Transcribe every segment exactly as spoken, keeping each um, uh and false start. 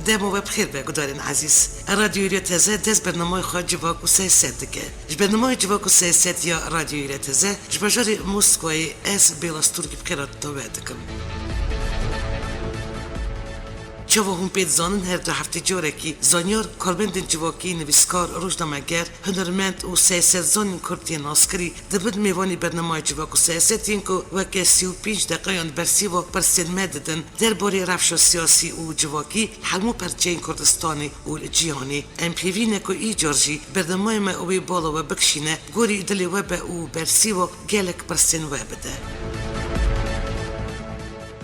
Dema we bi xêr be, gudarên ezîz. Radyoyê Teze dest bernameya xwe Civak û Siyaset dike. Ji bernameya Civak û Siyaset ya Radyoyê Teze ji bajarê Moskayê ez Bêla Stûrkî bi xêra te we dikim. Çawa hûn pê dizanin, her du heftê carekî zanyar, karmendên civakî, nivîskar, rojnameger, hunermend û siyasetzanên kurd yên naskirî dibin mêvanî bernameya Civak û Siyaset yên ku weke sî û pênc deqeyan bersîva pirsên me didin derbarê rewşa siyasî û civakî hemû perçeyên Kurdistanê û li cîhanê. Em pêvî ne ku îcar jî bernameya me wê bala we bikişîne, gorî dilê we be û bersîva gelek pirsên we bide.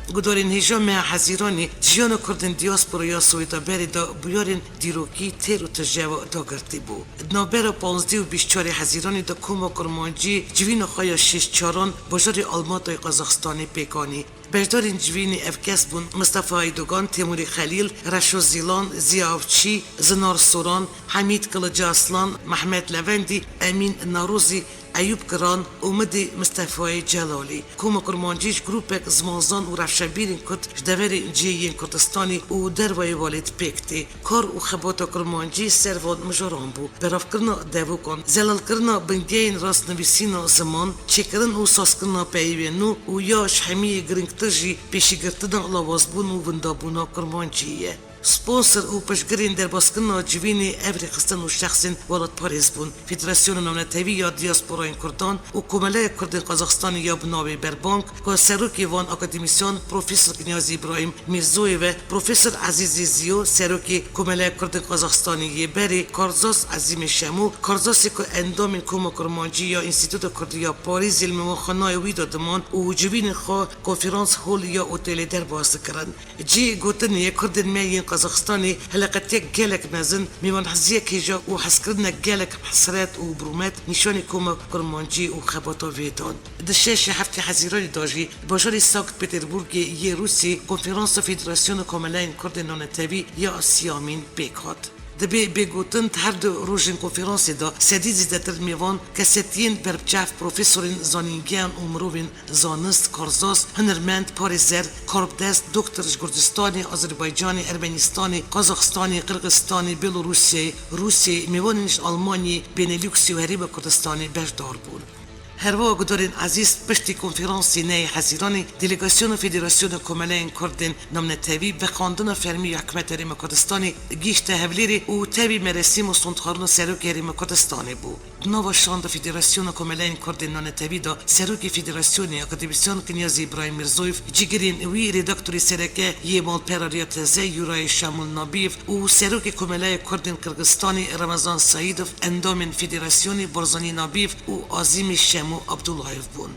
Gudarên hêja me ya Hezîranê di jiyana Kurdên diyasporaya Swêda berê de bûyerên dîrokî têr û tije ve dagirtî bû. Di navbera panzdeh û bîst çarê Hezîranê de Koma Kurmancî civîna xwe ya şêst çaran bajarê Almatayê Qazaxistanê pêk anî. Beşdarên civînê ev kes bûn: Mistefa Aydogan, Têmûrê Xelîl, Reşo Zîlan, Ziya Avçî, Zinar Soran, Hemîd Kilici Aslan, Mehmet Levendî, Emîn Narozî, Eyûp Giran, Umidê Mistefayê Celalî. Koma Kurmancî ji grûpek zimanzan û rewşenbîrên Kurd ji deverê cihê yên Kurdistanê û dervayê welêt pêk tê. Kar û xebata Kurmancî ser van mijaran bû: belavkirina devokan, zelalkirina bingehên rastnivîsîna ziman, çêkirin û sazkirina peyivên nû û ya ji hemiyê giringtir jî pêşîgirtina lawazbûn û windabûna Kurmanciyê ye. Sponsor û piştgirên derbaskirina civînê ev rêxistin û şexsên welatparêz bûn: Federasyona Navnetewî ya Diyasporayên Kurdan û Komeleya Kurdên Qazaxistanê ya bi navê Berbank, ku serokê van akademîsyan Profesor Kinyazî Îbrahîm Mîrzoyev e, Profesor Ezîzê Ziyo, serokê Komeleya Kurdên Qazaxistanê yê berê, Karzas Ezîmê Şemo, Karzasê ku endamên Koma Kurmancî ya Înstîtuta Kurdî ya Parîzê li mêvanxanayê wî de diman û civînên xwe konferans hol ya otêlê derbas dikirin. Cihê gotinê ye, Kurdên me yên Qazaxistanê heleqetiyek gelek mezin, mêvanheziyek hêja û hezkirinek gelek hesret û bi rûmet nîşanî Koma Kurmancî û xebata vê dan. Di şeş û heftê Hezîranê de jî di bajarê Sankt Peterburgê yê Rûsiyê Konferansa Federasyona Komeleyên Kurdên Navnetewî ya siyamîn pêk hat. Dibe bê gotin, di her du rojên konferansê de sedî zêdetir mêvan kesetiyên berbiçav, profesorên, zanîngehan û mirovên zanist, karzas, hunermend, parêzer, karbidest, doktor ji Kurdistanê, Azerbaycanê, Ermenîstanê, Qazaxistanê, Qirgizistanê, Bêlorûsiyê, Rûsiyê, mêvanên ji Almanyê, Benelûksê û Herêma Kurdistanê beşdar bûn. Herwiha gudarên ezîz, piştî konferansê neyê Hezîranê, delegasyona Federasyona Komeleyên Kurdên Navnetewî bi xwendina fermî ya Hikûmeta Herêma Kurdistanê gihîşte Hevlêrê û tevî merasîm û sondxwarina Serokê Herêma Kurdistanê bû. Di nava şanda Federasyona Komeleyên Kurdên Navnetewî de Serokê Federasyonê Akademîsyan Kinyazî Îbrahîm Mîrzoyev, cîgirên wî, redaktorê sereke yê malpera Rêya Teze Yûrayê Şamûl Nabîyev û Serokê Komeleya Kurdên Qirgizistanê Remezan Seîdov, endamên Federasyonê Barzanî Nabîyev û Azîmê Şemo Abdullayev bûn.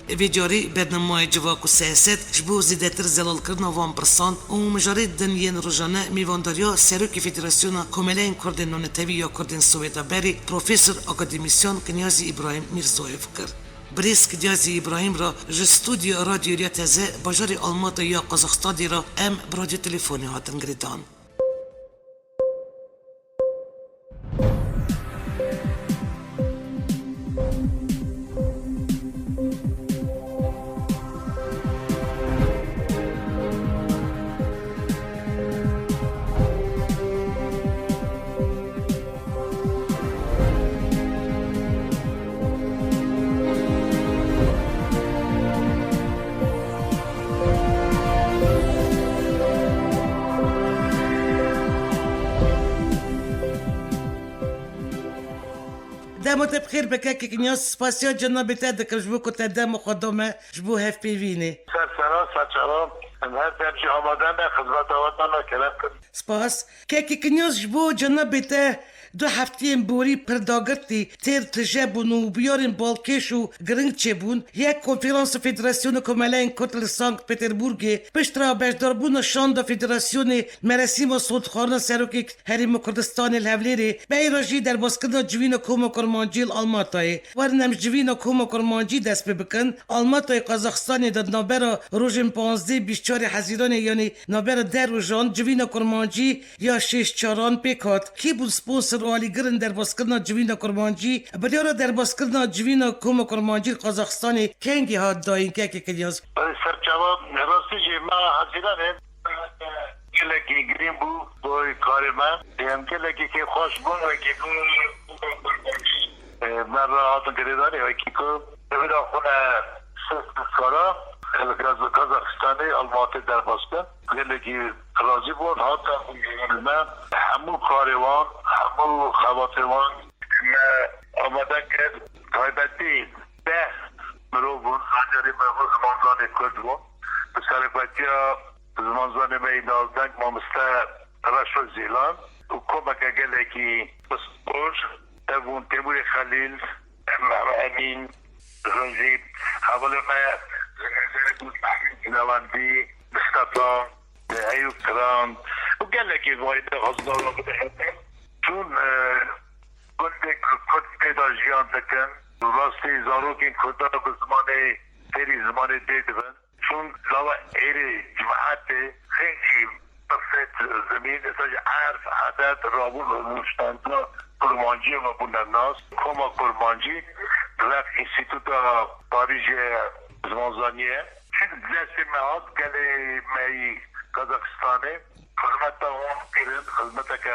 Vê carî bernameya Civak û Siyaset ji bo zêdetir zelalkirina van pirsan û mijarê din yên rojane mêvandariya Serokê Federasyona Komeleyên Kurdên Navnetewî ya Kurdên Swêda berê Profesor Akademîsyan Kinyazî Îbrahîm Mîrzoyev kir. Birêz Kinyazî Îbrahîm re ji stûdyoya Radyoya Teze bajarê Almatayê ya Qazaxistanê re em bi radyo telefonê hatin girêdan. Dema te bi xêr be kekê Kinyaz, spasiya cenabê te dikim ji bo ku te dema xwe da me ji bo hevpeyvînê. Ser sera, ser çava, em her dem jî amade me, xizmeta we de me, kerem kin. Spas. Kekê Kinyaz, ji bo cenabê te du heftiyên borî pir dagirtî têr tije bûn û bûyerên balkêş û giring çêbûn. Yek, Konferansa Federasyona Komeleyên Kurd li Sankt Peterburgê piştre beşdarbûna şanda Federasyonê merasîma sondxwarina Serokê Herêma Kurdistanê li Hevlêrê, pey re jî derbaskirina civîna Koma Kurmancî li Almatayê. Werin em ji civîna Koma Kurmancî dest pê bikin. Almatayê Qazaxistanê de di navbera rojên panzdeh bîst çarê Hezîranê, yanî navbera deh rojan, civîna Kurmancî ya şêst çaran pêk hat. Kî bûn sponsor û alîgir in derbaskirina civîna Kurmancî? Biryara derbaskirina civîna Koma Kurmancî li Qazaxistanê kengî hat dayîn, kekê Kinyaz? Serçava rastî jî me Hezîranê, e, Gelekî girîng bû, boy karê me. Em gelekî kêfxweş bûn, wekî ku, e, me re hatin girêdanê, wekî ku, evira xwe ne sist kara, e, Kaz-, Kazaxistanê, Almatê derbas kir. Gelekî razî bûn, hatin me hemû karê wan, hemû xebatê wan me amade kir. Taybetî deh mirov bûn, zancerê me bû, zimanzanê Kurd bû. Bi serokatiya zimanzanê me yê navdeng, mamoste Reşo Zîlan û komeke gelekî pispor, ev bûn Têmûrê Xelîl, Mehmet Emîn, Rojîb, hevalê me, zimanzanê bûn Mehmet Newendî, Mistefa, Eyûp Kiran û gelekî vayî de xwazin dawla bidin. Çûn, e, gundê ku Kurd tê de jiyan dikin, rastî zarokên Kurdan bi zimanê fêrî zimanê dê dibin. Çûn lava êrê cimaetê xênkî bifêt zimîn, êsta jî erf, edet, rabûn û rûniştandina kurmanciyê me bûne nas. Koma Kurmancî bi vek Înstîtuta Parîjê Zimanzaniyê çi destê me hat, gelê me yî Kazaxistanê xizmeta wan kirin, xizmeteke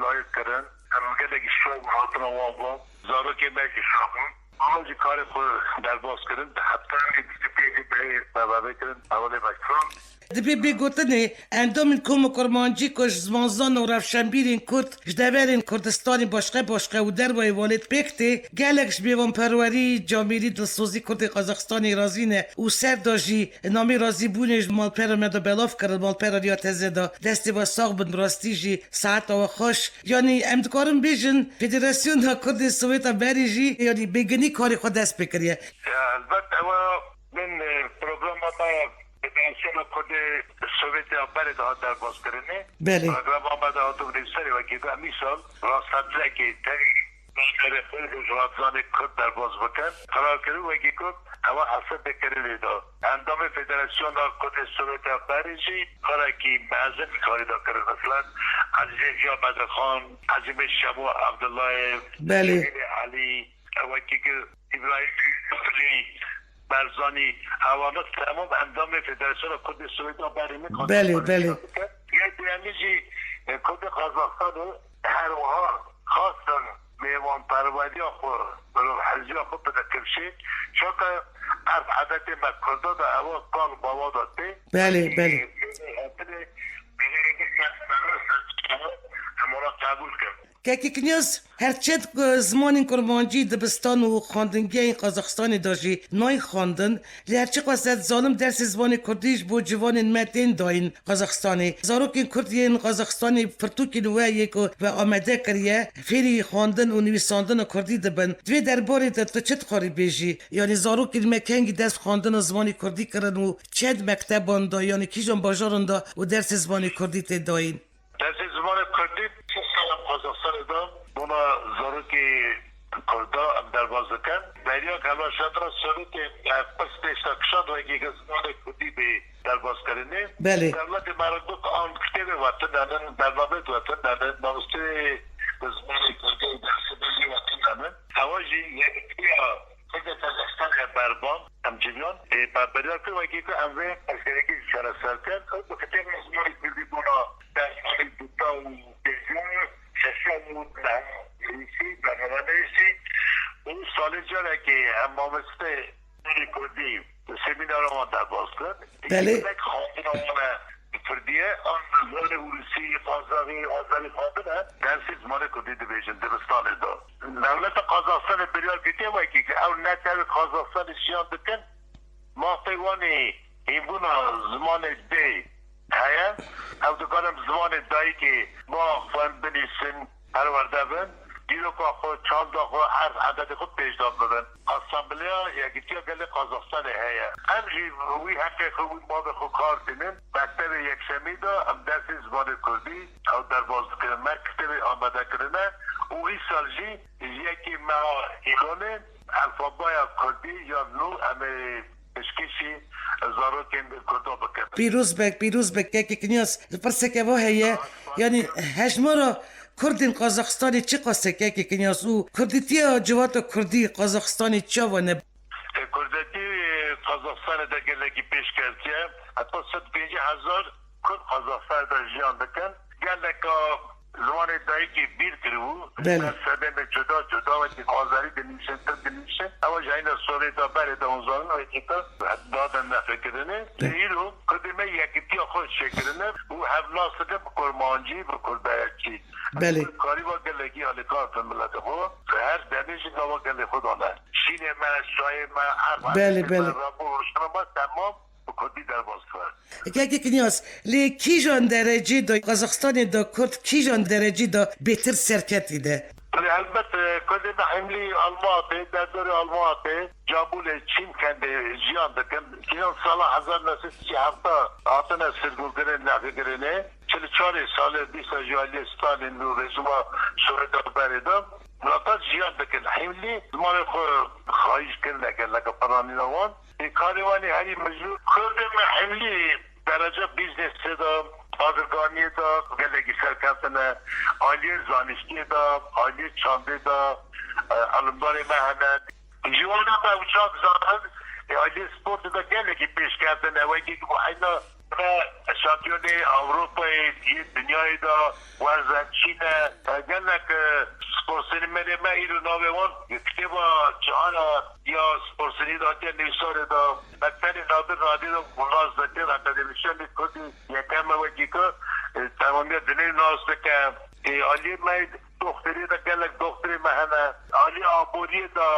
layik kirin. Em gelekî şov hatina wan bû. Zarokê me jî şov bûn. Wan jî karê xwe derbas kirin. Di heftanê bîst û pêncî bihê me vevê kirin. Hevalê me şov. Dibê bê gotinê endamên Koma Kurmancî ku ji zimanzan û rewşenbîrên Kurd ji deverên Kurdistanê başqe başqe û dervayê welêt pêk tê, gelek ji mêvanperwerî, camêrî, dilsozî Kurdê Qazaxistanê razî ne û ser de jî namê razîbûnê ji malpera me de belav kirin, malpera Riya Teze de. Destê we sax bin, bi rastî jî saeta we xweş. Yanî em dikarin bêjin, Federasyona Kurdên Sowêta berê jî, yanî bêginî karê xwe dest pê kiriye. Ya, elbet ew bin, e, programa me Federasyona Kurdê Sowêtê ya berê de hat derbas kirinê. Belê. Programa me de hatibû nivîsarê wekî ku em îsal rastendilekê tevî navberê xwe û rojhilatvanê Kurd derbas bikin. Qerar kirin wekî ku ewa hesete kirinê de. Endamê Federasyona Kurdê Sowêtê ya berê jî karekî mezin karî de kirin. Mesela Ezîzê Ziya Bedirxan, Ezîmê Şemo Evdillayev, Belê. Şehîdê Elî, wekî ku Îbrahîm Fîzlî, Barzanî, ewana temam endamê Federasyona Kurdê Sowêtê ya berê ne. Belê, belê. Yê duyemî jî, e, Kurdê Qazaxistanê her wiha xwestin mêvanperweriya xwe, mirovhilciya xwe bide kifşê. Çunke erf edetê me Kurda de ewa kal bawa de tê. Belê, belê. Em wana qebûl kin. Kekê Kinyas, her çend ku zimanên kurmancî dibistan û xwendingehên Qazaxistanê de jî nayên xwendin, lê her çiqas zalim dersê zimanê kurdî ji bo ciwanên me tên dayîn Qazaxistanê. Zarokên kurd yên Qazaxistanê pirtûkên we yê ku we amade kiriye, fêrî xwendin û nivîsandina kurdî dibin. Di vê derbarê de tu çi dixwarî bêjî? Yanî zarokên me kengî dest xwendina zimanê kurdî kirin û çend mekteban de, yanî kîjan bajaran de û dersê zimanê kurdî tê dayîn? Dersê zimanê kurdî çi sala Qazaxistanê de bona zarokê kurda em derbas dikin. Beriya ku hevlaşandina Sowêtê, e, pirs pêşda kişand wekî ku zimanê kurdî bê derbas kirinê. Belê. Dewletê me re got, an kitêbê we tune nin, bernameyê we tune nin, mamosteyê bi zimanê kurdî û dersê bêjê we tune nin. Ewa jî yekitiya Kurdê Kazaxistanê berban, em civiyan, ê, me biryar kir wekî ku em vê pirsgirêkê çareser kin. Ew bi kitêba zimanê kurdî bona dersxanê duta û pêncî, şeşa û neha nivîsî, bername nivîsî û salê carekê em mamoste zimanê kurdî semînara wan derbas kir. Belê. Hinek xwendina wan e bi kurdî ye, an bi zimanê ûrisî, qazaxî, azerî xwendin e, dersê zimanê kurdî dibêjin dibistanê de. Dewleta Qazaxistanê biryar girtiye wekî ku ew ne tevî Qazaxistanê jiyan dikin, mafê wan ê hînbûna zimanê dê heye. Ew dikarin bi zimanê dayikê ba xwend binîsin, perwerde bin, dîroka xwe, çanda xwe, erf edetê xwe pêşda bibin. Asembleya Yekîtiya Gelê Qazaxistanê heye. Em jî wî heqê xwe, wî mafê xwe kar tînin. Mektebê yekşemî de em dersê zimanê kurdî ew derbas dikirin. Me kitêbê amade kirine û îsal jî ji yekê meha Îlonê elfabaya kurdî ya nû em ê pêşkêşî zarokên kurda bikin. Pîroz be, pîroz be, kekê Kinyas. Pirseke va heye, yanî hejmara Kurdên Qazaxistanê çiqas e, kekê Kinyas, û kurdîtiya civata kurdî Qazaxistanê çawa ne? E, kurdîtî Qazaxistanê de gelekî pêşkevtî ye. Heta sed pêncî hezar Kurd Qazaxistanê de jiyan dikin. Geleka zimanê dayikê bîr kiribû. Belê. Her sedemê cuda cuda wekî Azerî dinivîsin, Tirk dinivîsin. Ew jî heyna Sovyeta berê de hûn zanin wekî te dadin nefikirinê. Belê. Îro Kurdê me yekîtiya xwe çêkirine û hev nas dikin bi kurmancî, bi kurdayeçî. Belê. Karî va gelekî alîkar bin miletê xwe. Her demê jî gava gelê xwe dane. Şînê me, çayê me, her Belê, me, belê. Rabû rojane me temam bi kurdî derbas dibe. Kekê Kinyas, lê kîjan derecî de Qazaxstanê de kurd, kîjan derecî de bêtir serketî de? Lê helbet, e, kurdê me hemlî Almatê, derdorê Almatê, Cabûlê, Çîmkendê jiyan dikin. Kinyas sala hezar neh sed û sî heft hatine sirgûnkirin, nefikirinê. Çil û çarê salê dîsa ji aliyê Stalin û rejîma Sovyeta berê de milata jiyan dikin. Hemlî zimanê xwe xayiş kirine geleka piranîna wan. Ê karê wan ê herî mijûl. Kurdê me hemlî dereca bîznesê de, bazirganiyê de gelekî serkevtine, aliyê zanistiyê de, aliyê çandê de, e, elimdarê me hene. Ji wana me ew çax zanin, e, aliyê sportê de gelekî pêşkevtine, wekî ku heyna me şampiyonê Ewropayê, yê dinyayê de, werzençî ne, e, gelek, e, sportsmenê me îro navê wan kitêba cihana ya sportsmenî de hatiye nivîsarê de, me tenê Nadir Nadirov nas dikin, akademîsyenê kurdî yekem e wekî ku, e, temamiya dinê nas dike. E, aliyê me doxterî de gelek doxterê me hene. Alî aboriyê de,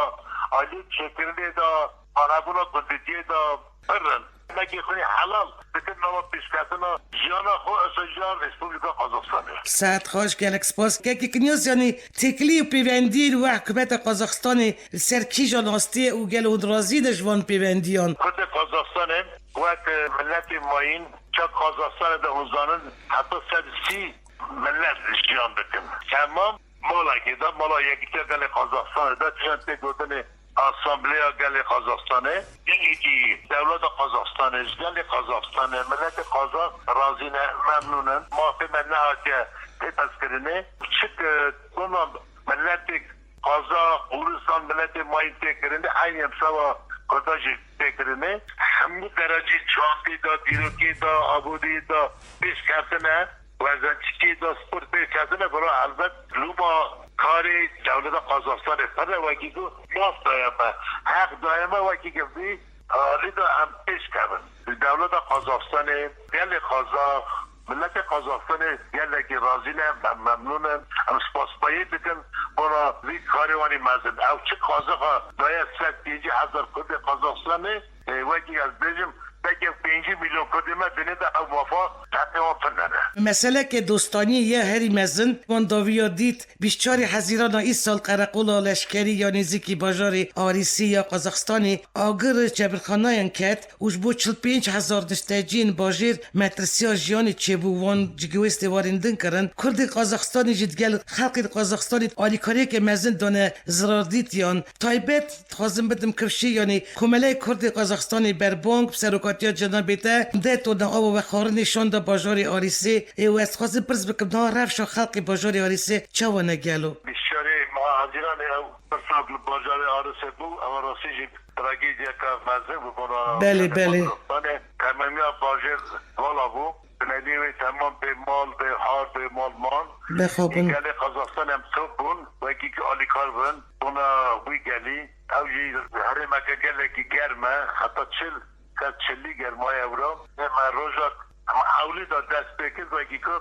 alî çêkirinê de, parebûna gundîtiyê de pir in. Mekê xwe helal dikin nava pêşketina jiyana xwe, esa jiyan Respublika Qazaxstanê. Saet xweş, gelek spas. Kekê Kinyas, yanî têkilî û pêvendiyên we hikûmeta Qazaxstanê li ser kîjan astî ye û gelo hûn razî ne ji van pêvendiyan? Kurdê Qazaxstanê wek, e, miletê mayîn, çak Qazaxstanê de hûn zanin heta sed û sî milet jiyan dikin. Temam malekê de, mala Yekîtiya Gelê Qazaxstanê de, tijên tê gotinê Asambleya Gelê Qazaxstanê, dînî dî dewleta Qazaxstanê, ji gelê Qazaxstanê, miletê Qazax razî ne, memnûn in. Mafê me nehatiye pêdestkirinê. Çik, e, koma miletê Qazax, Ûristan, miletê mayîn tê kirine, eynî em seba Kurda jî tê kirine. Hemû derecî çandî de, dîrokî de, abûdî de pêş ketine. Werzençîkî da sport pêk ketine, bira helbet lûma karê dewleta Qazaxstanê pir e, wekî ku maf daye me, heq daye me, wekî ku vî alî de em pêş kevin. Dewleta Qazaxstanê, gelê Qazax, miletê Qazaxstanê gelekî razî ne, em memnûn in, em spasbayî dikin bona vî karê wanî mezin. Ew çi Qazaxa daye sed pêncî hezar Kurdê Qazaxstanê, e, wekî ez bêjim, belkî pêncî milyon Kurdê me dinê de ew mafa heqê wan firnene. Meseleke dostaniyê ya herî mezin, wan dawiya dît, bîst çarê Hezîrana îsal qereqola leşkerî ya nêzîkî bajarê Arîsê ya Qazaxstanê agir çebirxanayan ket û ji bo çil pênc hezar nişteciyên bajêr metirsiya jiyanê çêbû, wan cigihwêstê warên din kirin. Kurdê Qazaxstanê jî digel xelkê Qazaxstanê alîkariyeke mezin dane zirardîtiyan. Taybet, Dixwazim bidim kifşê, yanî Komeleyê Kurdê Qazaxstanê berbang bi serokatiya cenabê te, deh tona ava vexwarinê şanda bajarê Arîsê. Ê, û ez dixwazim pirs bikim, niha rewşa xelkê bajarê Arîsê çawa ne gelo? Bîst çarê meha Hezîranê ew pirsa li bajarê Arîsê bû, ew rastî jî tragediyeke mezin bû bona Belê, gelê belê. Qazaxstanê. Temamiya bajêr vala bû. Bineliyê wê temam bê mal, bê har, bê mal man. Bexwe bin. Gelê Qazaxstanê em top bûn, wekî ku alîkar bin, bona wî gelî. Ew jî herêmeke gelekî germ e, heta çil, ser çilî germayê ewro. Ê me roja, em hewlî de dest pê kir, wekî ku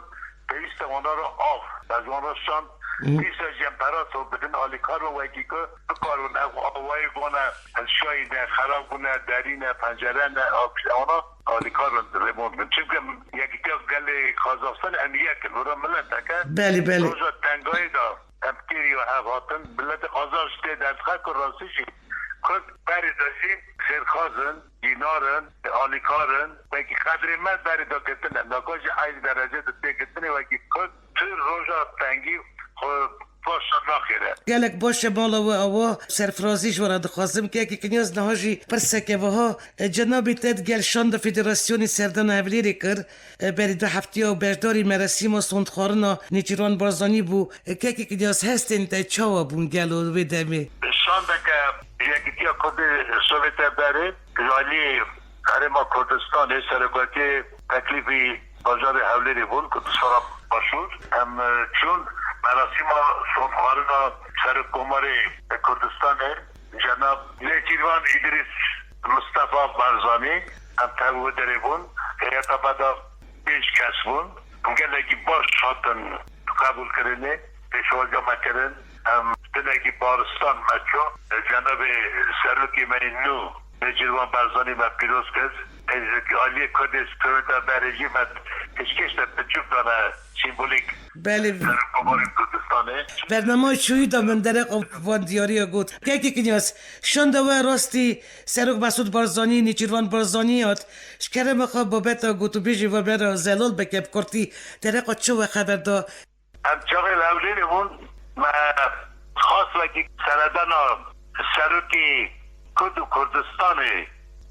pêwîst e wana re av. Ez wan re şand, Hı. Dîsa jî em pera top bidin, alîkar bin, wekî ku bikaribin ev awayê gona hilşayîne, xerab bûne, derî ne, pencere ne, av, wana alîkar bin, rêbond bin. Çimkî em yekîtiya gelê Qazaxstanê em yek in, wira mileteke Belê, belê. Roja tengayê de em têrî hev hatin. Miletê Qazax jî tê derdixe ku rastî jî Kurd berê de jî xêrxwaz in, dînar in, alîkar in. Wekî qedrê me berê de girtine. Naka jî eynî derece de tê girtinê wekî Kurd tu roja tengî xwe paşa naxêre. Gelek baş e mala we awa, serfirazî ji we re dixwazim. Kekê Kinyas, niha jî pirseke wiha, e, cenabê te digel şanda Federasyonê serdana Hevlêrê kir. E, berî du heftiya û beşdarî meresîma sondxwarina Nêçîrvan Barzanî bû. E, kekê Kinyas, hestên te çawa bûn gelo wê demê? Şandeke Yekîtiya Kurdê Sovyetê berê, ji alî Herêma Kurdistanê, serokatiyê teklîfî bajarê Hewlêrê bûn, Kurdistana Başûr. Em, e, çûn merasîma sonxwarina Serokkomarê Kurdistanê, Cenab Nêçîrvan Îdrîs Mistefa Barzanî, em tev wê derê bûn. Heyeta me de pênc kes bûn. Gelekî baş hatin qebûlkirinê, pêşwaziya me kirin. Em hinekî baristan me çû. Cenabê Serokê me yê nû Nêçîrvan Barzanî me pîroz kir. Êzî aliyê Kurdê Sowêta berê jî me pêşkêş de piçûk dane, sîmbolîk. Belê. Serokkomarê Kurdistanê. Bernama çûyî de min dereqa van diyariya got. Kekê Kinyas, şanda we rastî Serok Mesûd Barzanî, Nêçîrvan Barzanî hat. Ji kerema xwe babeta gotûbêjê ve me re zelal bike bi kurtî. Dereqa çi we xeber da? Em çaxê li Hewlêrê bûn, me xwest wekî seredana serokê Kurd û Kurdistanê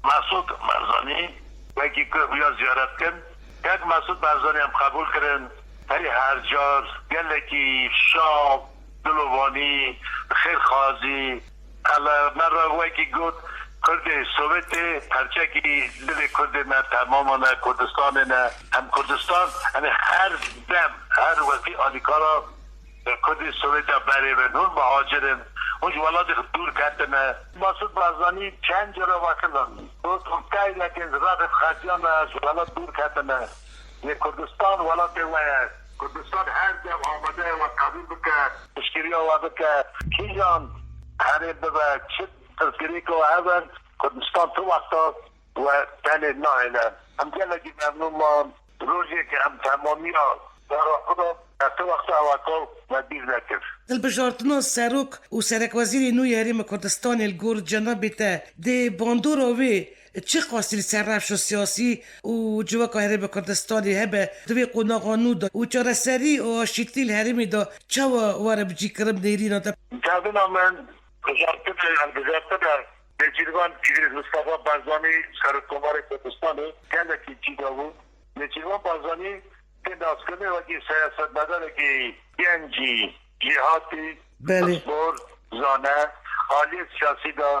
Mesûd Barzanî, wekî ku xuya ziyaret kin. Kek Mesûd Barzanî em qebûl kirin, herî her car gelekî şav, dilovanî, xêrxwazî, Ele me re wekî got, Kurdê Sowêtê perçekî dilê Kurdê me, temama me, Kurdistanê ne. Em Kurdistan, em ê her dem, her wextî alîkara Kurdê Sowêta berê bin. Hûn muhacir in, hûn ji welatê xwe dûr ketine. Mesûd Barzanî çend cara wekil in. Got, hûn tey nekin, zirafê xeziyan e, ji welat dûr ketine. Lê Kurdistan welatê we ye. Kurdistan her dem amade ye we qebûl bike, piştgiriya we bike. Kîjan herêm bibe, çi pirsgirêka we hebin, Kurdistan tu wexta we tenê nahêle. Em gelekî memnûn man. Rojê ke em temamiya dara xwe da, ez tu wexta eweka me bîr nekir. Hilbijartina Serok û Serekwezîrê nû yê Herêma Kurdistanê li gor cenabê te dê bandora wê Çi qasî li ser rewşa siyasî û civaka Herêma Kurdistanê hebe di vê qonaxa nû de û çareserî û aşîtî li herêmê de çawa were bicîkirin nêrîna te? Cavina min, bijartin, em bijartin e, Nêçîrvan Îdrîs Mistefa Barzanî, Serokkomarê Kurdistanê, gelekî cî de bû. Nêçîrvan Barzanî tê naskirinê wekî siyasetmedarekî gencî, jêhatî, Belê. pispor, zane, aliyê siyasî de,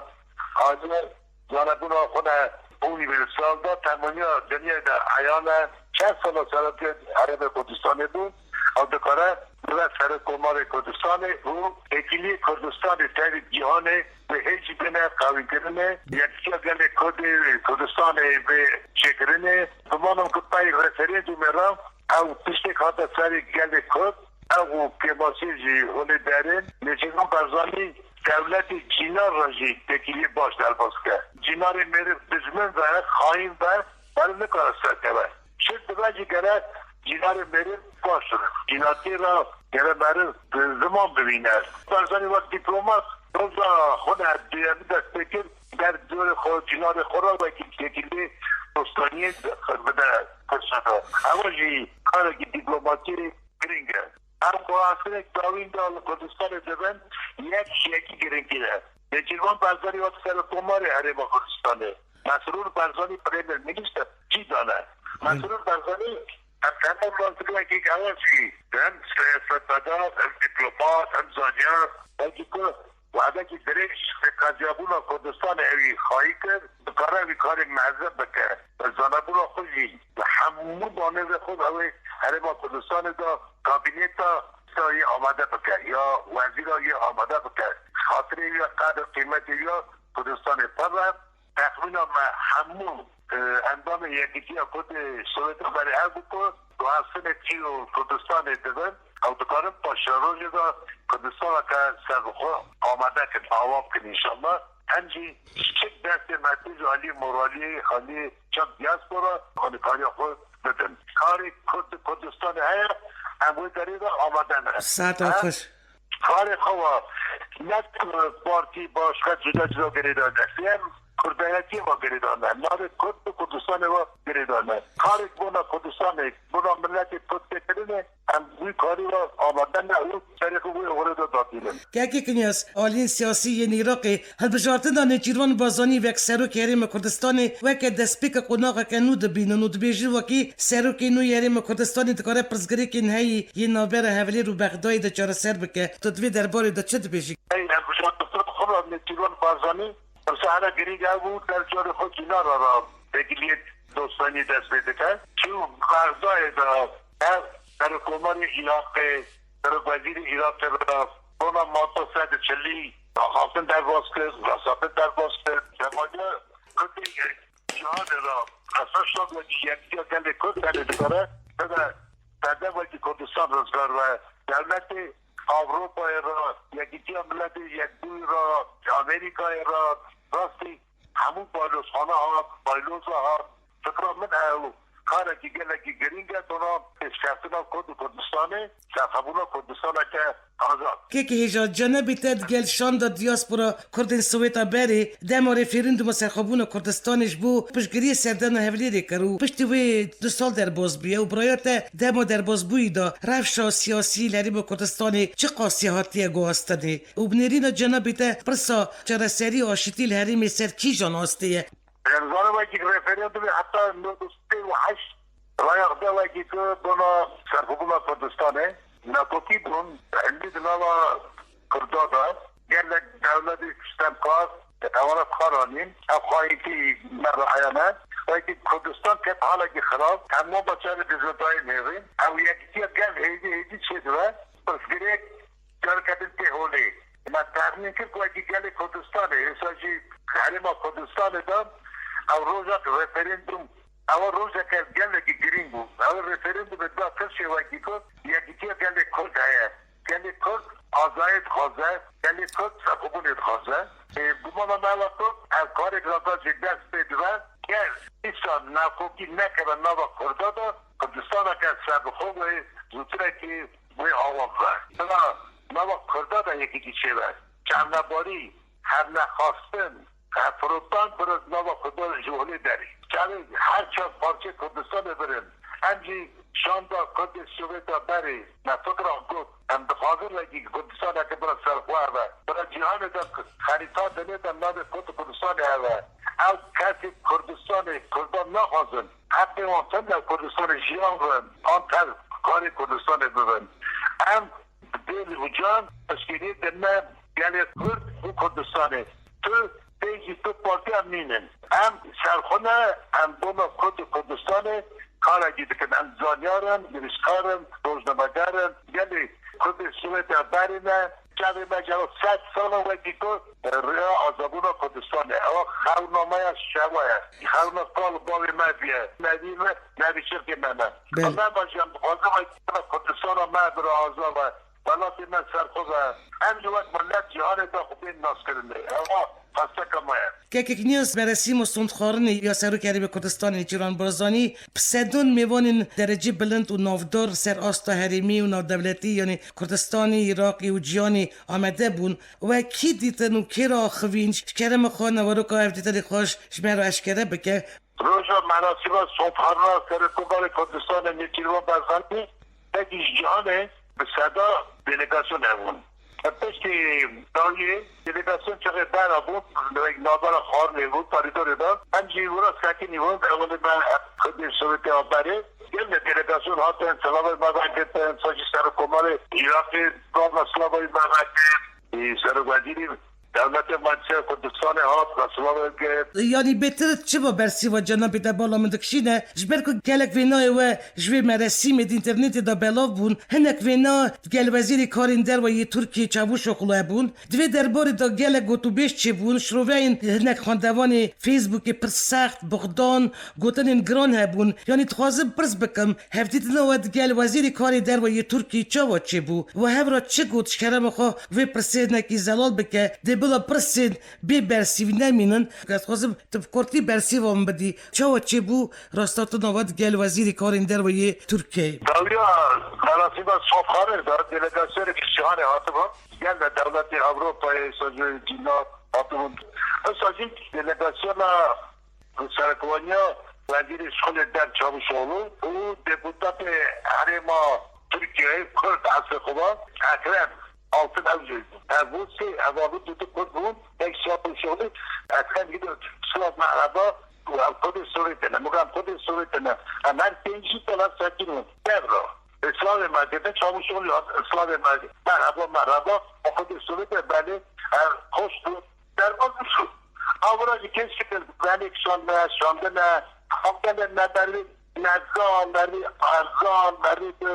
aliyê zanebûna xwe de unîversal de, temamiya dinyayê de eyan e. Çend sala serokê Herêmê Kurdistanê bû, ew dikare bibe Serokkomarê Kurdistanê û têkiliyê Kurdistanê tevî cîhanê bi hêj bine qewîkirinê, yekîtiya gelê Kurdê Kurdistanê bi çêkirinê. Guman im ku pey referandûmê re ew tiştek hate serê gelê Kurd, ew û kêmasî jî holê derin. Nêçîrvan Barzanî dewletê Cînar re jî têkiliyê baş derbas dike. Cînarê mêrv dijmin ve, xayîn ve, meriv nikare serkeve. Şir dibe jî gere Cînarê mêrv baş re. Cînatiyê re gere meriv ziman bibîne. Barzanî wek dîplomat roja xwe de duyemî dest pê kir, ber dorê xwe, cînarê xwe re wekî têkiliyê dostaniyê bide pirseke. Ewa jî karekî dîplomatî girîng e. Em xwestinek dawîn de li Kurdistanê dibin, yek ji yekî girîngtir e. Nêçîrvan Barzanî wek Serokkomarê Herêma Kurdistanê, Mesrûr Barzanî Premyer Minister cî dane. Mesrûr Barzanî, em hemû nas dikin wekî hewa jî, hem siyasetmedar, hem dîplomat, hem zanyar, belkî ku wadekî dirêj ji qeziyabûna Kurdistanê ewî xayî kir, dikare wî karê mezin bike. Bi zanebûna xwe jî li hemû banêzê xwe ew ê Herêma Kurdistanê de kabîneta ya yê amade bike, ya wezîra yê amade bike. Xatirê wî ya, qedr qîmetê wî ya Kurdistanê pir e. Texmîna me hemû, e, endamên Yekîtiya Kurdê Sowêta berê ev bû ku guhestinê çî û Kurdistanê dibin, ew dikarin paşerojê de Kurdistaneke serbixwe amade kin, ava bikin înşallah. Em jî çi destê me tê ji aliyê moraliyê, aliyê çend diaspora alîkariya xwe bidin. Karê Kurd di Kurdistanê heye, em wê derê de amade ne. Saeta Em xweş. Karê xwe wa ne partî başka cuda cuda girêdane. Em kurdayetiyê wa girêdane. Navê Kurd di Kurdistanê wa girêdane. Karek bona Kurdistanê, bona miletê Kurd tê kirinê, em wî karî wa amade ne û serê xwe wê oxirê de datînin. Kekê Kinyas, aliyên siyasî yên Iraqê hilbijartina Nêçîrvan Barzanî wek Serokê Herêma Kurdistanê weke destpêka qonaxeke nû dibînin û dibêjin wekî Serokê nû yê Herêma Kurdistanê dikare pirsgirêkên heyî yên navbera Hewlêr û Bexdayê de çareser bike. Tu di vê derbarê de çi dibêjî? Ey, hilbijartina xwe re Nêçîrvan Barzanî, pirsa here girîng ev bû, der carê xwe cînara re têkiliyê Huseynî dest pê dike. Çû Bexdayê de ev Serokkomarê Iraqê, Serokwezîrê Iraqê re bona madde sed û çilî axaftin derbas kir, rasatin derbas kir. Semaye Kurdê cîhanê re esas şand wekî yekîtiya gelê Kurd tenê dikare bibe serdemekî Kurdistan rizgar be. Dewletê Ewropayê re, Yekîtiya Miletê Yekbûyî re, Amerîkayê re, rastî hemû baylozxane hat, bayloza hat. Fikra min ew karekî gelekî girîng e, dona pêşkeftina Kurd û Kurdistanê, serxwebûna Kurdistaneke azad. Kekê Hêja, cenabê te di gel şanda diyaspora Kurdên Swêta berê dema referanduma serxwebûna Kurdistanê ji bo piştgiriyê serdana Hewlêrê kir û piştî wê du sal derbas bûye û bi raya te dema derbasbûyî de rewşa siyasî li Herêma Kurdistanê çiqasî hatiye guhastinê û bi nêrîna cenabê te pirsa çareserî û aşîtî li herêmê ser kîjan astê ye? Em zanin wekî referandumê heta nod û sê û heşt raya xwe da wekî ku bona serxwebûna Kurdistanê nakokî bûn, hindî di nava Kurda de gelek dewletê stemkar ewana xwe ranîn, ev xayîntî me re heyane. Wekî Kurdistan ket halekî xirab, hemû bajarê dizintayê nêrîn, ew yekîtiya gel hêdî hêdî çêdibe, pirsgirêk careke din tê holê. Me texmîn kir ku wekî gelê Kurdistanê, êsa jî herêma Kurdistanê de ew rojek referandum, ew rojeke gelekî girîng bû. Ew referandumê da tirşê wekî ku yekîtiya gelê Kurd heye. Gelê Kurd azayê dixwaze, gelê Kurd serxwebûnê dixwaze. Ê, gumana me ew e ku ev karê Kurda jî dest pê dibe. Ger îsa nakokî nekeve nava Kurda de, Kurdistaneke serbixwe wê zûtirekî wê awa bibe. Bila nava Kurda de yekîtî çêbe. Çavnebarî, hevnexwastin, hevfirotan bire nava Kurda ji holê derê. Çavê her çar parçeyê Kurdistanê birin. Em jî şanda Kurdê Sowêta berê me fikra got. Em dixwazin wekî Kurdistaneke bira serxwe hebe. Bira cîhanê de xerîta dilê de navê Kurd û Kurdistanê hebe. Ew kesê Kurdistanê Kurdan naxwazin. Heqê wan tune Kurdistanê jiyan bin, an tev karê Kurdistanê bibin. Em bi dil û can piştgiriyê didine gelê Kurd û Kurdistanê. Tu tê jî tu partiya nînin. Em serxwe ne, em bona Kurd û Kurdistanê karekî dikin. Em zanyar in, nivîskar in, rojnameger in. Gelê Kurdê Swêdê berê ne. Çavê me ji sed sala wekî ku rêya azadbûna Kurdistanê. Ewa xewna me ya şeva ye. Xewna kal bavê me bûye. Nevî me, nevî çirkê me ne. Belê. Em ne bajin, em dixwazin wekî Kurdistana me bira azad be. Welatê me serxwe be. Em jî wek milet cîhanê de xwe bên naskirinê. Ewa qesteke me ye. Kekek Niyaz, merasîma sondxwarinê ya Serokê Herêmê Kurdistanê Cîran Barzanî, bi sedan mêvanên derecê bilind û navdar ser asta herêmî û navdewletî, yanî Kurdistanê, Iraqê û cîhanê amade bûn. We kî dîtin û kê re axivîn? Ji kerema xwe naveroka hevdîtinê xwe ji me re eşkere bike. Roja merasîma sondxwarina Serokkomarê Kurdistanê Nêçîrvan Barzanî, belkî ji cîhanê bi seda delegasyon hebûn. Piştî dawiyê delegasyon çaxê bera bû, li wek navbera xwarinê bû, koridorê de. Em jî wira sekinî bûn, ewilî me Kurdê Sowêtê a berê. Gelek delegasyon hatin, silavê me vegirtin, sa jî Serokkomarê Iraqê gava silavê me vekir, ê, Serokwezîrê Dewletê Meclisa Kurdistanê hat, me silavê girt. Yanî bêtir çi va bersîva cenabê te bala min dikişîne, ji ber ku gelek vênayê we ji vê meresîmê di înternetê de belav bûn, hinek vêna gel wezîrê karên derve yê Tirkiyê Çavuşoglu hebûn. Di vê derbarê de gelek gotûbêj çêbûn, şiroveyên hinek xwendevanê Facebookê pir sext, buxdan, gotinên giran hebûn. Yanî dixwazim pirs bikim, hevdîtina we digel wezîrê karê derve yê Tirkiyê çawa çêbû? We hev re çi got, ji kerema xwe vê pirsê hinekî zelal bike, dê bila pirsên bê bersîv nemînin. Ez dixwazim tu bi kurtî bersîva min bidî. Çawa çêbû rasthatina we digel wezîrê karên derve yê Tirkiyeyê? Dawiya merasîma sondxwarinê de delegasyonekî ji cîhanê hatibûn. Gel de dewletê Ewropayê, saziyê cîna hatibûn. Esa jî delegasyona Serokwaniya Wezîrê Şixulê Derv Çavuşoglu û deputatê Herêma Tirkiyeyê Kurd Esê Xuba Ekrem Altın ev jî. Ev bû sê, ev bû du du Kurd bûn. Tek Çavuşoglu Ekrem gidiyor. Silav merhaba. Ev Kurdê Sowêtê ne. Muga em Kurdê Sowêtê ne. Em her pêncî tev sekinî bûn. Devra. Slavê me girtin, Çavuşoglu hat, slavê me, merhaba, merhaba. Xwedê Sovêt e, belê, e, xweş bû. Derbas bû. Awira jî kêş kir, belê kişandine, şandine, Ev gelê me berê nezan, berê erzan, berê bi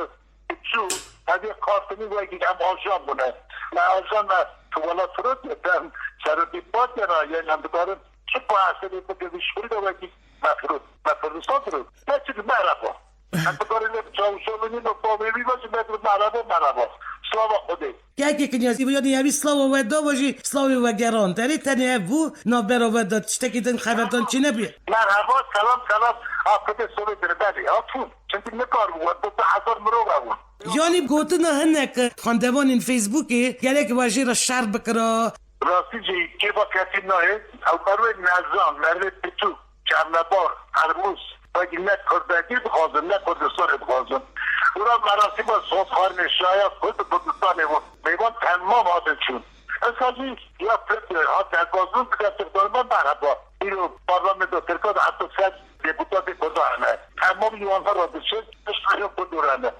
biçû, hevê qartinî wekî em ajan bûne. Me ajan me tu welat firot, em serokê partiya na, yani em dikarin çi paeselê bikin vî şûrî de wekî me firot, me Kurdistan firot. Ne çi merhaba. Em dikarin ne çawşo min, ne bavê wî ve jî me merhaba, merhaba. Slava Xwedê. Kekê Kinyaz, yanî evî slava we da we jî slavê we gerand. Erê tenê ev bû, navbera we da tiştekî din xeberdan çê nebûye. Merhaba, selam, selam. Ha, Xwedê sovê dir, belê, ha, çûn. Çimkî nikar bû, we du hezar mirov hebûn. Yanî gotina hinek xwendevanên Facebookê gelek we jê re şer bikira. Rastî jî kêfa kesî nayê. Ew merivê nezan, merivê pitûk, çernebar, ermûs, wekî ne Kurdekî dixwazin, ne Kurdistanê dixwazin. Wira merasîma sazxwarinê şaya Kurd û Kurdistanê bû. Mêvan temam hatin çûn. Esa jî ya Tirk hat derbazbûn bi destê xwe me merheba. Îro parlamento Tirka de heta sed deputatê Kurda hene. Temam ji wan her re diçin, pişt re Kurd hene.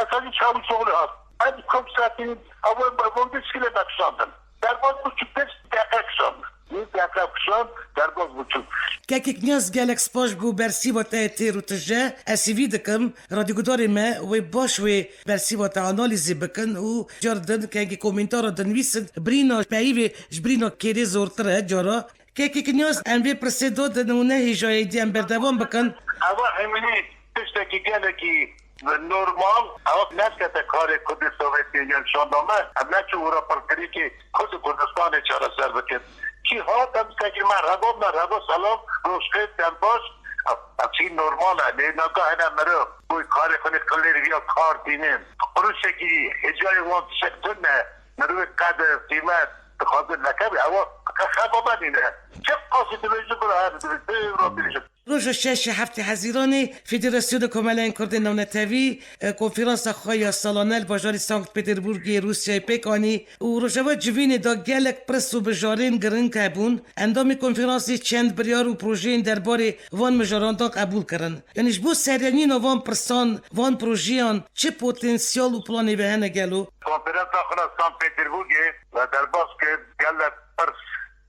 Esa jî Çavuşoglu hat. Em Kurd sekîn, ew ê bi vondî şkilê me kişandin. Derbas bû çû pêş deqe kişand. Nîv deqe kişand, derbas bû çû. Kekik Niyaz, gelek spas bo bersîva te yê têr û tije. Ez hîvî dikim, radyogudarê me wê baş wê bersîva te analîzê bikin û car din kengî komentara dinivîsin, birîna peyivê ji birîna kêrê zortir e cara. Kekik Niyaz, em vê pirsê dodin û ne hêjayê dî em berdewam bikin. Eva hemînî tiştekî gelekî normal, ew nekete karê Kurdê Sowetî yên şandame, em neçû wira pirsgirêkê Kurd û Kurdistanê çareser bikin. Kî hat em sekî merheba, merheba, selam, rojxêr, dem baş. Ev, ev çî normal e, lê nagahine meriv, boy karê xwe nê qilêr viya kar tînin. Quruşekî hêcayê wan tişek tune, mirovê qedir, qîmet, dixwazin nekevê, ewa xeba benîne. Çi qasî dibêjin, bira her dibêjin, bira bêjin. Roja şeş ê heftê Hezîranê, Federasyona Komeleyên Kurdên Navnetewî, e, konferansa xwe ya salane li bajarê Sankt Peterburgê yê Rûsyayê pêk anî û rojeva civînê de gelek pirs û bijarên giring hebûn. Endamê konferansê çend biryar û projeyên derbarê van mijaran de qebûl kirin. Yanî ji bo seryanîna van pirsan, van projeyan çi potensiyal û planê ve hene gelo? Konferansa xwe ya Sankt Peterburgê me derbas kir, gelek pirs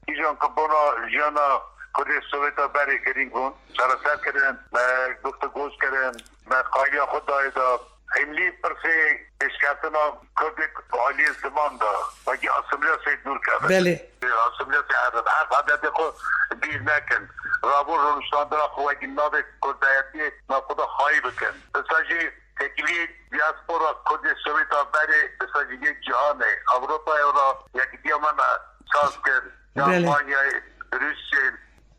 Kîjan ku bona jiyana Kurdê Sowêta berê girîng bûn, çareser kirin, me guftûgoş kirin, me qayîliya xwe dayê da. Hîmlî pirsê pêşketina Kurdê aliyê ziman da, wekî asîmîlasyayê dûr kevin. Belê. Asîmîlasyayê herin. Her adetê xwe bîr nekin. Rabûn rûniştandina xwe wekî navê Kurdayetiyê navxwe da xayî bikin. Dîsa jî têkiliyê diaspora Kurdê Sowêta berê dîsa jî yê cîhanê, Ewropayê ra yekîtiya me me saz kir. Belê. Almanyayê, Rûsyê,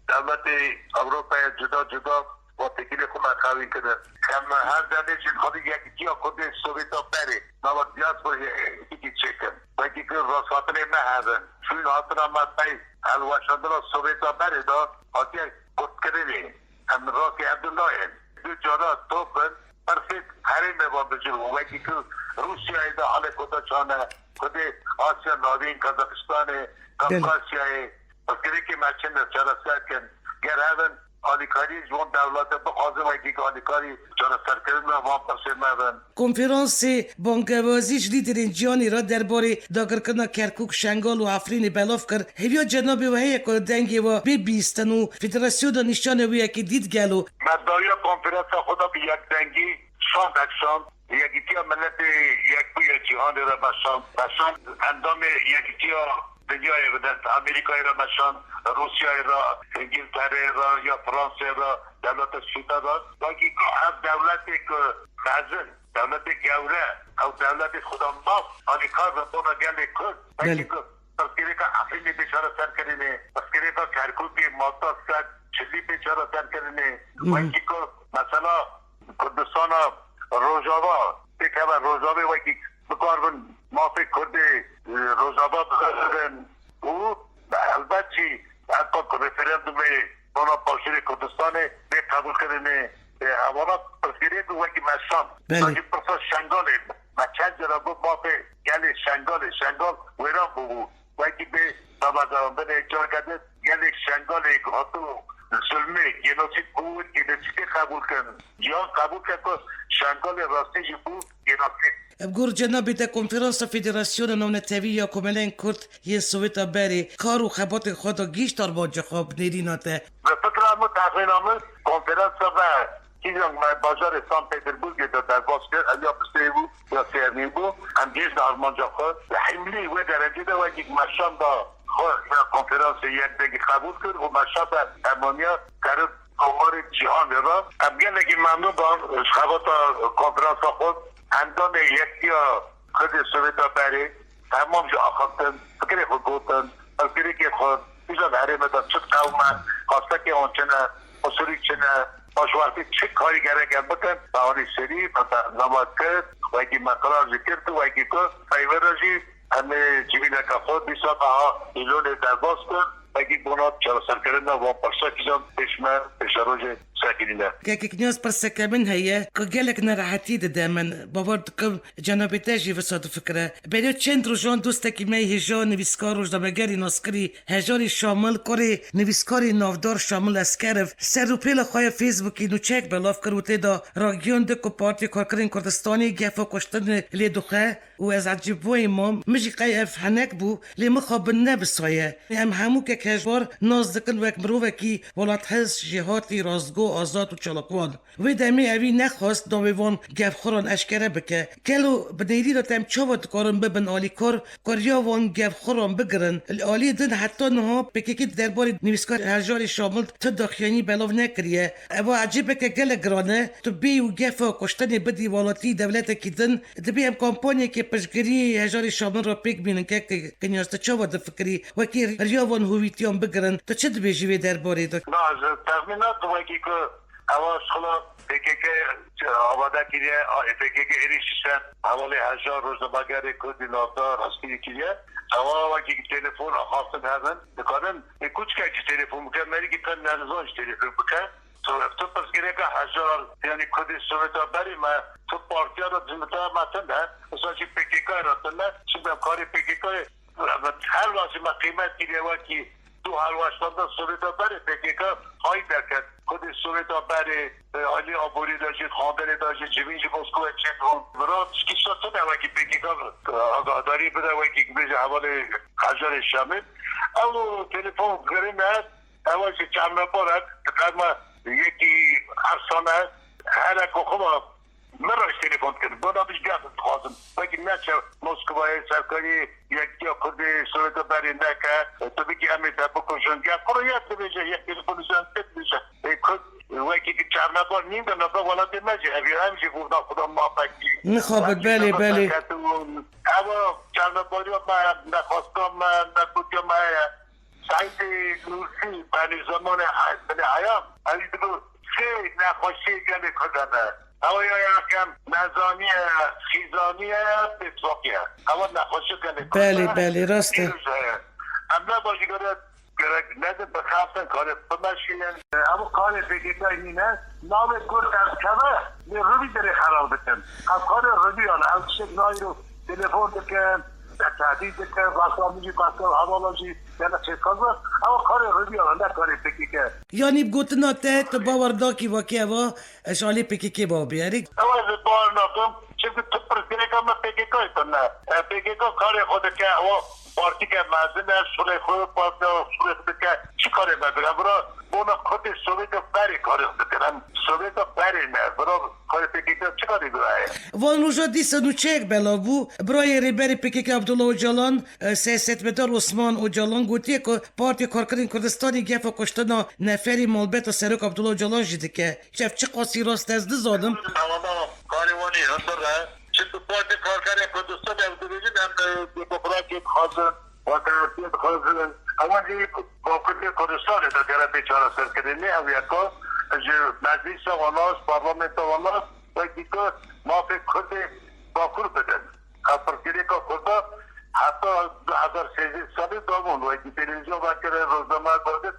dewletê Ewropayê cuda cuda wa têkilê xwe me xewîn kirin. Em her demê jî dixwazin yekîtiya Kurdê Sowêta berê, nava diaspora yekîtî çêkin. Wekî ku rasthatinê me hebin. Çûn hatina me pey hilweşandina Sowêta berê de hatiye kurtkirinê. Em rastî ev du nayên. Du cara top in. Pirsê herêmê ve bijî, wekî ku Rûsyayê de halê kota çane, Kurdê Asya Navîn, Kazaxistanê, Belê. Kafkasyayê, pirsgirêkê me çi ne çareser kin. Ger hebin alîkarî ji wan dewlete bixwazin, wekî ku alîkarî çareserkirina van pirsê me bin. Konferansê bangewazî ji lîderên cîhanê re derbarê dagirkirina Kerkûk, Şengal û Efrînê belav kir. Hêviya cenabê we heye ku dengê we bê bîstin û federasyona nîşanê wê yekê dît gelo? Me dawiya konferansa xwe de bi yekdengî şand, ekşand. Yekîtiya Miletê Yekbûyî ya Cîhanê re me şand. Me şand endamê Yekîtiya Dinyayê bidin. Amerîkayê re me şand, Rûsyayê re, Îngiltereyê re, ya Fransayê re, dewleta Sûda re. Wekî ku ev dewletê ku mezin, dewletê gewre, ew dewletê xwe da maf, alîkar be bona gelê Kurd. Belê. Wekî ku pirsgirêka Efrînê bê çareserkirinê, pirsgirêka Kerkûkê, madda sed çilî bê çareserkirinê. Hı hı. Wekî ku mesela Kurdistana Rojava, pêkeve Rojavê wekî bikaribin mafê Kurdê, e, Rojava bixebin û helbet jî heta ku referandumê bona Başûrê Kurdistanê bê qebûlkirinê, e, evana pirsgirêk û wekî me şand. Belê. Wekî pirsa Şengalê, me çend cara got mafê gelê Şengalê, Şengal wêran bûbû. Wekî bê damezrandinê careke din gelê Şengalê ku hatibû zulmê, genosîd bû, genosîdê qebûl kirin. Cîhan qebûl kir ku Şengalê rastî jî bû, yê nasî. Bi gor cenabê te Konferansa Federasyona Navnetewî ya Komelên Kurd yên Sowêta Berê kar û xebatên xwe da gihîşt armanca xwe bi nêrîna te. Bi fikra min, texmîna min, konferansa me kîjan me bajarê San Peterburgê de derbas kir, ev ya bi sê bû ya sêyanî bû. Em gihîşt armanca xwe. Li hemlî wê derecê de wekî me şanda xwe ya konferansê yekdegî qebûl kir û me şanda hemaniya kerib komarê cîhanê re. Em gelekî memnûn ban ji xebata konferansa xwe. Endamê Yektiya Kurdê Sowêta Berê temam jî axiftin, fikirê xwe gotin, pirsgirêkê xwe, kîjan herême de çi diqewime, qastekê wan çi ne, qusurî çi ne, paşwextî çi karî gerek em bikin, me anî serî, me bername kir, wekî me qirar jî kir, tu wekî tu, peyvê re jî em ê civîneke xwe dîsa meha Îlonê derbas bin, wekî bona çareserkirina van pirsa kîjan pêş me, pêşerojê sekinîne. Kekek Niyaz, pirseke min heye ku gelek nerehetî dide min. Bawer dikim cenabê te jî wisa difikire. Beriya çend rojan dostekî me yê hêja, nivîskar, rojnamegerî naskirî Hejarî Şamil, kurê nivîskarê navdar Şamil Eskerev, ser rûpêla xwe ya Facebookî nûçeyek belav kir û tê de ragihand ku Partiya Karkerên Kurdistanê gefa kuştinê lê dixwe. Û ez ecêbûyê mam, min jî qey ev henek bû, lê mixabin ne wisa ye. Em hemû kek hejwar nas dikin wek mirovekî welathez, jêhatî, rastgo, azad û çalakvan. Wê demê ewî nexwest navê van gefxweran eşkere bike. Gelo bi nêrîna te em çawa dikarin bibin alîkar ku riya van gefxweran bigirin? Li aliyê din heta niha P K K di derbarê nivîskar Hejarê Şamil ti daxuyanî belav nekiriye. Ev ecêbeke gelek giran e. Tu bêyî û gefa kuştinê bidî welatî dewletekî din, Dibê em kampanyekê piştgirî Hejarê Şamil re pêk bînin. Kek Kinyas, tu çawa difikirî? Wekî riya van hovîtiyan bigirin, tu çi dibêjî vê derbarê de? Na, ji texmîna tu wekî ku ewa şixula P K K avade kiriye, a, P K K êrîş şişe, hevalê hejar rojnamegerê Kurdî navdar rastî kiriye. Ewa wekî telefon axaftin hebin, dikarin ê kûçikek jî telefon bike, merîkî qet nerizan jî telefon bike. Tu, tu pirsgirêka hejar, yanî Kurdê Sowêta berê me, tu partiya re cimita me tune, wisa jî P K K re tune, çimkî em karê P K K, her wextî me qîmet kiriye wekî du helweşanda Sowêta berê P K K hay derket. Kurdê Sowêta berê, e, alî aborî de jî, xandelê de jî, civîn ji Moskowê çêt û bira tişkî şa tune wekî P K K, e, agahdarî bide wekî bêje hevalê Hejarê Şamil. Ew telefon kirine, Ewa jî çavnebar e, dikarma yekî efsane, hele ku xwe min re jî telefon dikir. Bona min jî gef dixwazim. Wekî neçe Moskovayê serkarî Yektiya Kurdê Sowêta berê neke, tu bikî em ê te bikujin. Gef xwe re yek dibêje, yek telefon dibêje. Ê Kurd wekî çavnebar nîn de nava welatê me jî hevî, em jî vurna xwe de mafekî. Nixabin, belê, belê. Ewa çavnebariya me, nexwesta me, negotiya me ye. Seîdê Nûrsî, benî zemanê Binê Eyam, ew jî digot, sê nexweşiyê gelê Kurd hene. Ew ya yekem nezaniye, xîzaniye, pêtvakiye. Ewa nexweşiya gelê Kurd Belê, hene. Belê, rast e. Pîroz heye. Em ne bajî gere gerek nedin, bixeftin, karê bimeşînin. Ew karê P K K nîne, navê Kurd derkeve, lê rûvî derê xerab dikin. Ev karê rûvî hene, ew tiştek nayî ro telefon dikin, tehdît dikin, rasta min jî, rasta hevala jî, gene çêkaz e. Ew karê rûvî hene, ne karê P K K. Yanî bi gotina te, tu bawer nakî wekî eva ji alî P K K bavê erê? Ew ez ê bawer nakim, çimkî tu pirsgirêka me P K K tune. E, P K K karê xwe dike, ewa partîke mezin e, şûlê xwe, partiya şûlê xwe dike, çi karê me bike? Bira, bona Kurdê Sowêta berê karê xwe dikin. Em Sowêta berê ne, bira, karê P K K çi karê bira ye? Van roja dîsa nûçeyek belav bû. Birayê rêberê P K K Abdullah Ocalan, e, siyasetmedar Osman Ocalan gotiye ku Partiya Karkerên Kurdistanê gefa kuştina neferî malbeta Serok Abdullah Ocalan jî dike. Ev çiqasî rast e, ez nizanim. Tamam, tamam. Karê wan ê hundir e. Çimkî Partiya Karkerên Kurdistanê ew dibêjin, em, e, demokratiyê dixwazin, wetenaştiyê dixwazin. Ewan jî Bakurê Kurdistanê de gere bê çareserkirinê, ew yeka ji meclîsa wan nas, parlamenta wan nas, wekî ku mafê Kurdê Bakur bidin. Ev pirsgirêka Kurda heta du hezar sêzdeh salê dabûn, wekî televîzyon vekirin, rojname gotin,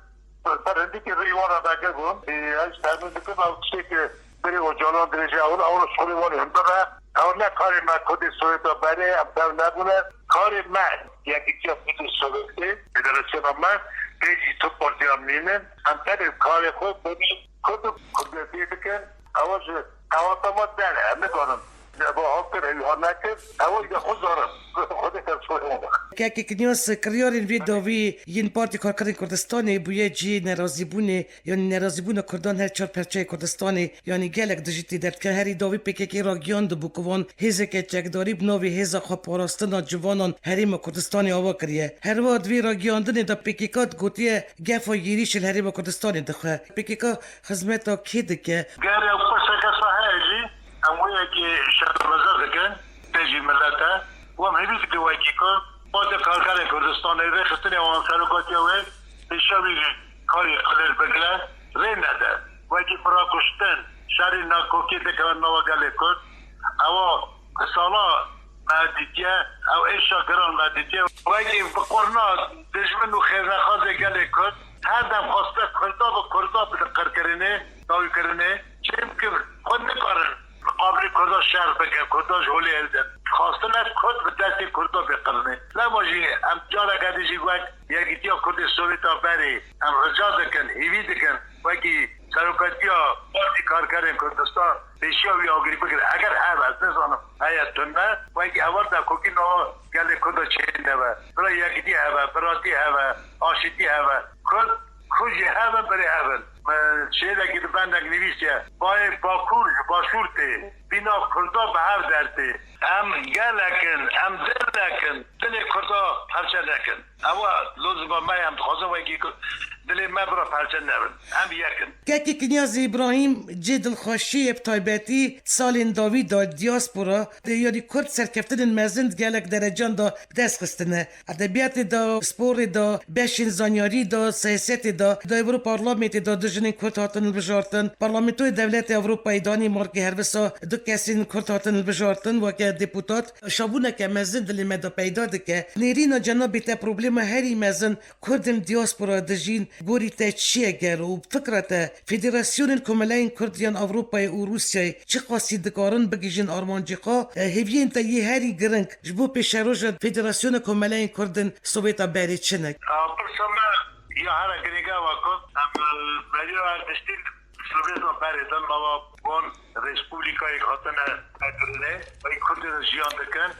ser hindikî rî wan re vekir bûn. Ê, ez ji termîn dikim, ew tiştê ku berê Ocalan dirêje, ew, ew ji xwedê wan ê hundir e. Ew ne karê me Kurdê Sowêta berê, em tev nebûne. Karê me, Yekîtiya Kurdê Sowêtê, federasyona me, pê jî tu partiyan nînin. Em tenê karê xwe berî Kurd û Kurdetiyê dikin. Ew ji qewata me der e, em nikarin Neba hakir, ew ha nekir, ew ya xwe zarar. Xwedê te soyê. Kekê Kinyas, kiryarên vê dawî yên Partî Karkerên Kurdistanê bûye cihê nerazîbûnê, yanî nerazîbûna Kurdan her çar perçeyê Kurdistanê, yanî gelek dijî tê derdikin. Herî dawî P K K ragihiyandibû ku van hêzeke çekdarî bi navê Hêza Xweparastina Ciwanan Herêma Kurdistanê ava kiriye. Herwiha di vê ragihandinê de P K K gotiye gefa êrîşê li Herêma Kurdistanê dixwe. P K K xizmeta kê dike? Ger ew pirseke saheyê jî, em wê yekê şermeze dikin, tê jî milete. Û em hêvî dikin wekî ku Partiya Karkerên Kurdistanê rêxistinê wan serokatiya wê pêşiya wî karî qilêr bigire, rê nede. Wekî birakuştin, şerî nakokî dikeve nava gelê Kurd. Ewa bi sala me dîtiye, ew êşa giran me dîtiye. Wekî bi qurna dijmin û xêrnexwazê gelê Kurd, her dem xweste Kurda bi Kurda bide qirkirinê, dawîkirinê. Çimkî xwe nikarin qabilî Kurda şer bikin, Kurda ji holê hildin. Xwestine Kurd bi destê Kurda bê qirinê. Lema jî em careke din jî wek Yekîtiya Kurdê Sowêta berê em rica dikin, hêvî dikin, wekî Serokatiya Partî Karkerên Kurdistan pêşiya wî agirî bigire. Eger hebe, ez nizanim heye tune, wekî heval de kokî nava gelê Kurda çêneve. Bira yekîtî hebe, biratî hebe, aşîtî hebe. Kurd, Kurd jî hebin, birê hebin. Min şêrekî di bendek nivîsiye. Bayê Bakur ji Başûr tê. Bîna Kurda bi hev dertê. Em gelek in, em dilek in. Dilê Kurda perçe nekin. Ewa lozima me ye, em dixwazin wekî ku dilê me bira perçe nebin. Em yek in. Kekê Kinyazê Îbrahîm cê dilxweşiyê ye, bi taybetî salên dawî de diaspora, yanî Kurd serkeftinên mezin di gelek derecan de bi dest xistine. Edebiyatê de, sporê de, beşên zanyarî de, siyasetê de, di Ewro Parlamentê de du jinên Kurd hatin hilbijartin. Parlamentoyê Dewletê Ewropayê, Danîmarkê, her wisa du kesên Kurd hatin hilbijartin weke deputat. Şabûneke mezin dilê me de peyda dike. Nêrîna cenabê te, problema herî mezin Kurdên diaspora dijîn, gorî te çi ye gelo û bi fikra te Federasyonên Komeleyên Kurd yên Ewropayê û Rûsyayê çiqasî dikarin bigihîjin armancê xwe? E, hêviyên te yê herî giring ji bo pêşeroja Federasyona Komeleyên Kurd ên Sovêta berê çi ne? A, pirsa me ya here giring ew e ku em, e, beriya her tiştî Sovêta berê de nava wan respublikayek hatine vekirinê, wê Kurdê de jiyan dikin,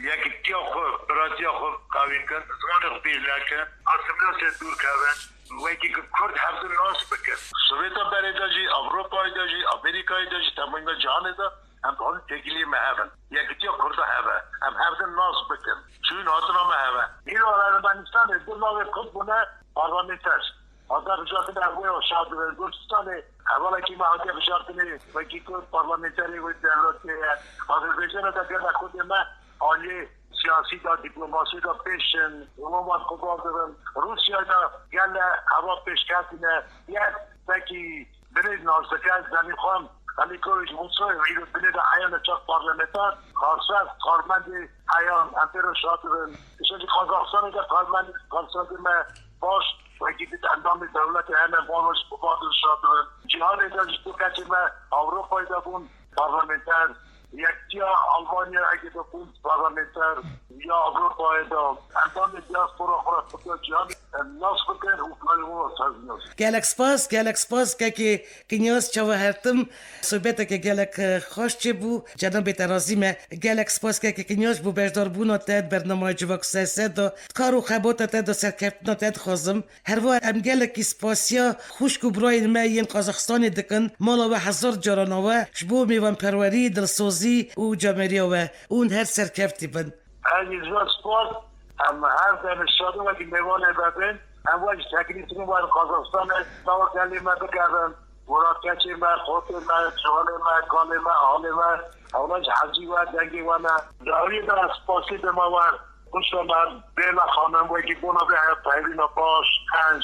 yekîtiya xwe, biratiya xwe qewî kin, zimanê xwe bîr nekin, asîmîlasyê dûr kevin. Wekî ku Kurd hevdin nas bikin. Sovêta berê de jî, Ewropayê de jî, Amerîkayê de jî, temamî cihanê de em dixwazin têkiliyê me hebe. Yekîtiya Kurda hebe. Em hevdin nas bikin. Çûyîn hatina me hebe. Îro Ermenistanê du navê Kurd bûne parlamenter. Hate bijartinê, ev wê şa dibin. Gurcistanê hevalekî me hatiye bijartinê. Wekî ku parlamenterê wê dewletê ye. Azerbaycanê de gelek Kurdê me aliyê siyasî de, dîplomasî de pêş in, û wan xwe bal dibin. Rûsyayê de gele heva pêşketî ne, yek wekî binê nazdike, Zelîxan Xelîkoviç Musoyev, îro binê de heyane çax parlamenter, karser, karmendê heyan, em pê re şa dibin. Îşte jî Kazaxstanê de karmend, karsendê me baş, wekî dît endamê dewletê hene, wan jî bi bal şa dibin. Cîhanê de jî tu keçê me Ewropayê de bûn, parlamenter, Yekîtiya Almanya eke de bûn parlamenter ya Ewropayê de, endamê diaspora xwe re Kurda cîhanê nas bikin û karê wan re tezînin. Gelek spas, gelek spas kekê Kinyaz, çawa hertim sohbeteke gelek, e, xweş çêbû. Cenabê te razî me. Gelek spas kekê Kinyaz bo beşdarbûna te di bernamaya Civak Siyaset de. Kar û xebata te de serkeftina te dixwazim. Herwiha em gelekî spasiya xwişk û birayên me yên Qazaxistanê dikin. Mala we hezar caran ava ji bo mêvanperwerî, dilsozî û camêriya we. Hûn her serkeftî bin. Ez jî zor spor, em her dem şadin wekî mêvanê me bin. Em wek teklîfin wer Qazaxistanê, nava gelê me bigerin. Wira keçê me, xortê me, ciwanê me, kalê me, alê me, ewna ji hezî we, dengê we ne. Dawiyê de ez spasî dime wer. Xwişka me, bêhna xanim wekî bona vê hevpeyvîna baş, tenc.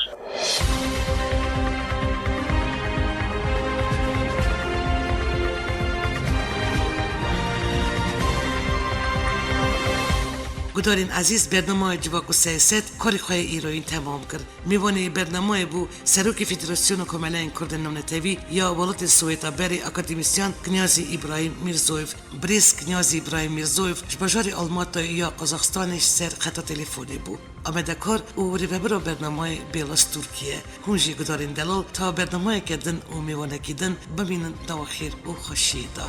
Gudarên ezîz, bernamaya Civak û Siyaset karê xwe yê îroyîn temam kir. Mêvanê bernamayê bû Serokê Federasyona Komeleyên Kurdên Navnetewî ya Welatên Sowêta Berê, akademîsyen Kinyazî Îbrahîm Mîrzoyev. Birêz Kinyazî Îbrahîm Mîrzoyev ji bajarê Almatayê ya Qazaxistanê ji ser xeta telefonê bû. Amadekar û rêvebira bernamayê Bêlas Tirkî ye. Hûn jî gudarên delal ta bernamayeke din û mêvanekî din bimînin di nava xêr û xweşiyê de.